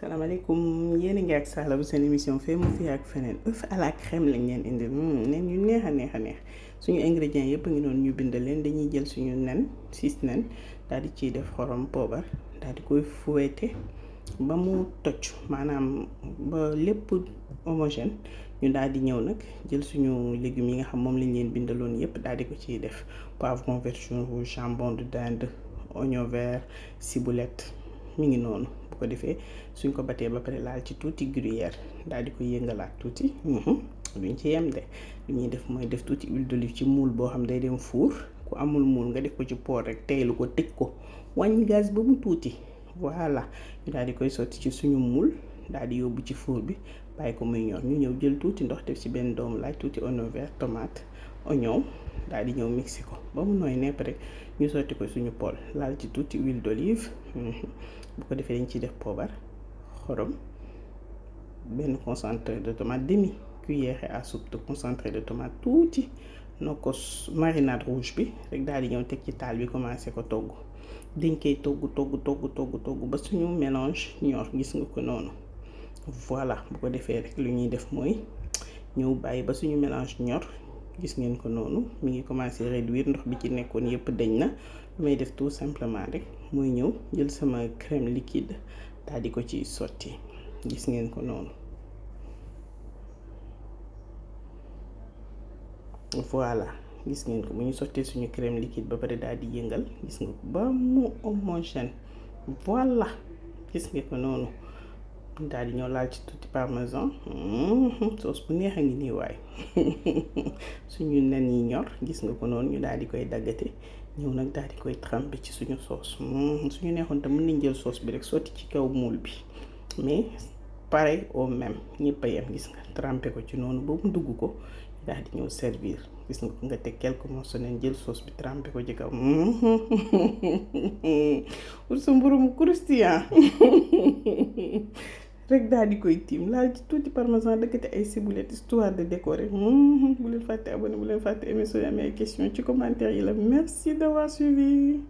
salaamaaleykum yéen a ngi ak Sala bu seen émission Feemu fii ak Feneen œuf à la crème lañ leen indil nen yu neex a neex a neex suñu ingrédients yëpp a ngi noonu ñu bindal leen dañuy jël suñu nen 6 nen daal di ciy def xorom poobar daal di koy fouetter ba mu toj maanaam ba lépp homogène ñu daal di ñëw nag jël suñu légumes yi nga xam moom lañ leen bindaloon yëpp daal di ko ciy def poivron, vert, jaune, rouge, jambon de dinde, oignon vert, ciboulette mi ngi noonu. bu ko defee suñ ko batee ba pare laal ci tuuti gruyère daal di ko yëngalaat tuuti duñ ci yem de lu ñuy def mooy def tuuti huile d'olive ci moule boo xam day dem four ku amul moule nga def ko ci poêle rek teylu ko tëj ko wàññi gaz ba mu tuuti voilà ñu daal di koy sotti ci suñu moule daal di yóbbu ci four bi bàyyi ko muy ñor ñu ñëw jël tuuti ndox def ci benn doomu laaj tuuti oignon vert, tomate, oignon daal di ñëw mixé ko ba mu nooy nepp rek ñu sotti ko suñu poêle laal ci tuuti huile d'olive bu ko defee dañ ciy def poobar xorom benn concentré de tomate demi cuillère à soupe de concentré de tomate tuuti nokkos marinade rouge bi rek daal di ñëw teg ci taal bi commencé ko togg dañ koy togg ba suñu mélange ñor gis nga ko noonu voilà bu ko defee rek lu ñuy def mooy ñëw bàyyi ba suñu mélange ñor gis ngeen ko noonu mi ngi commencé réduire ndox bi ci nekkoon yëpp dañ na lu may def tout simplement rek mooy ñëw jël sama crème liquide daal di ko ci sotti gis ngeen ko noonu voilà gis ngeen ko bu ñu sottee suñu crème liquide ba pare daal di yëngal gis nga ko ba mu homogène voilà gis nga ko noonu daal di ñëw laal ci tuuti parmesan sauce bu neex a ngi nii waay suñu nen yi ñor gis nga ko noonu ñu daal di koy daggate ñëw nag daal di koy trempé ci suñu sauce suñu neexoon te mën nañ jël sauce bi rek sotti ci kaw moule bi mais pareil au même ñëpp a yem gis nga trempé ko ci noonu ba mu dugg ko daal di ñëw servir gis nga ko nga teg quelques morceaux neen jël sauce bi trempé ko ci kaw pour sa mburu mu croustillant rek daal di koy tiim laal ci tuuti parmesan dëkkate ay ciboulette histoire de décorer bu leen fàtte abonné bu leen fàtte aimer soo amee ay question ci commentaire yi la merci d'avoir suivi.